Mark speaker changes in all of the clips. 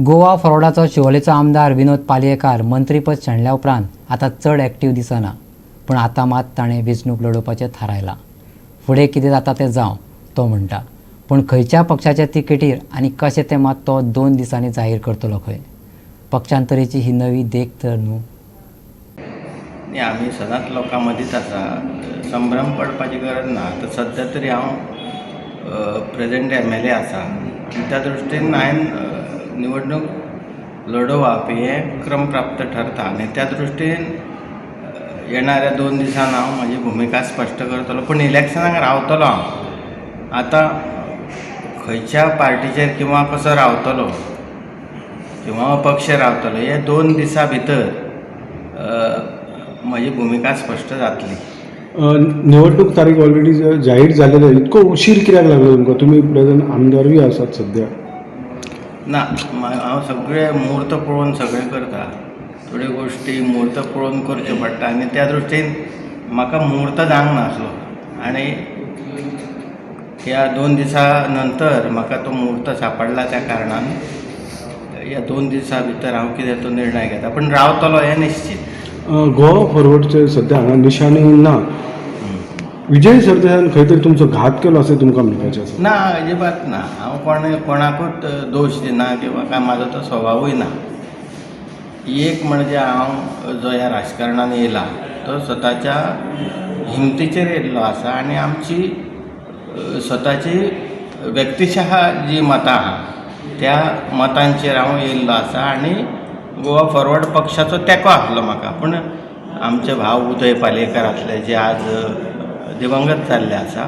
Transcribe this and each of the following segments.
Speaker 1: गोवा फॉरवर्डाचो शिवोलेचो आमदार विनोद पालयेकार मंत्रीपद शेणल्या उपरांत आतां चड एक्टीव दिसना, पूण आतां मात ताणें वेंचणूक लडोवपाचें थारायलां. फुडें कितें जाता तें जावं, तो म्हणटा, पूण खंयच्या पक्षाच्या तिकेटीर आनी कशें तें मात तो 2 दिसांनी जाहीर करतलो खंय. पक्षांतरेची ही नवी देख तर न्हू.
Speaker 2: न्ही, आमी सदांच लोकां मदींच आसा, संभ्रम पडपाची गरज ना. आतां सद्या तरी हांव प्रेजेंट एमएलए आसा आनी त्या दृश्टीन हांवें निवडणूक लडोवप हें क्रमप्राप्त ठरता आनी त्या दृश्टीन येणाऱ्या 2 दिसान हांव म्हजी भुमिका स्पश्ट करतलो, पूण इलेक्शनाक रावतलो हांव. आतां खंयच्या पार्टीचेर किंवा कसो रावतलो किंवा अपक्ष रावतलो हे 2 दिसां भितर म्हजी भुमिका स्पश्ट जातली.
Speaker 3: निवडणूक तारीख ऑलरेडी जाहीर जालेली आहे, इतको उशीर कित्याक लागलो तुमकां? तुमी प्रेझेंट आमदारूय आसात सद्या.
Speaker 2: ना, हांव सगळे म्हूर्त पळोवन सगळें करता. थोड्यो गोश्टी म्हूर्त पळोवन करच्यो पडटा आनी त्या दृश्टीन म्हाका म्हूर्त जावंक नासलो आनी ह्या 2 दिसां नंतर म्हाका तो म्हूर्त सांपडला. त्या कारणान ह्या 2 दिसां भितर हांव कितें तो निर्णय घेता, पूण रावतलो हें निश्चीत.
Speaker 3: गोवा फॉरवर्डचे सद्या हांगा निशाणी ना. विजय सरदेसायान खंय तरी तुमचो घात केलो अशें तुमकां म्हणपाचें आसा?
Speaker 2: ना, अजिबात ना. हांव कोणाकूच दोश दिना किंवा काय म्हाजो तो स्वभावूय ना. एक म्हणजे हांव जो ह्या राजकारणान येयला तो स्वताच्या हिमतीचेर येयल्लो आसा आनी आमची स्वताची व्यक्तिशः जी मतां आहा त्या मतांचेर हांव येयल्लो आसा आनी गोवा फॉरवर्ड पक्षाचो तेंको आसलो म्हाका. पूण आमचे भाव उदय पालयेकार आसले जे आज दिवंगत जाल्ले आसा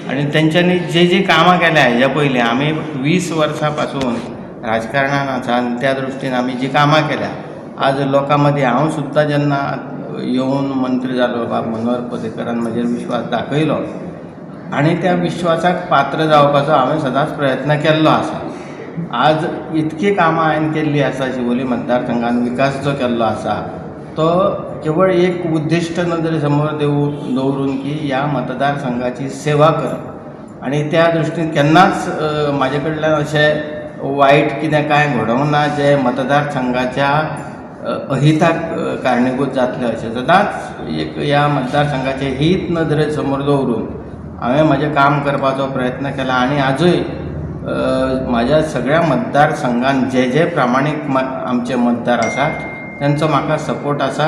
Speaker 2: आनी तेंच्यांनी जे जी कामां केल्या हेज्या पयलीं, आमी 20 वर्सां पासून राजकारणान आसा आनी त्या दृश्टीन आमी जी कामां केल्या आज लोकां मदीं, हांव सुद्दां जेन्ना येवन मंत्री जालो, बाब मनोहर पर्रीकरान म्हजेर विश्वास दाखयलो आनी त्या विश्वासाक पात्र जावपाचो हांवें सदांच प्रयत्न केल्लो आसा. आज इतकी कामां हांवें केल्लीं आसा, शिवोली मतदारसंघान विकास जो केल्लो आसा तो केवळ एक उद्दिश्ट नदरे समोर दवरून की ह्या मतदारसंघाची सेवा करप आनी त्या दृश्टीन केन्नाच म्हाजे कडल्यान अशें वायट कितें कांय घडोवंक ना जें मतदारसंघाच्या अहिताक कारणीभूत जातलें अशें. सदांच एक ह्या मतदारसंघाचें हीत नदरे समोर दवरून हांवें म्हजें काम करपाचो प्रयत्न केला आनी आजूय म्हाज्या सगळ्या मतदारसंघान जे जे प्रामाणीक आमचे मतदार आसात तेंचो म्हाका सपोर्ट आसा.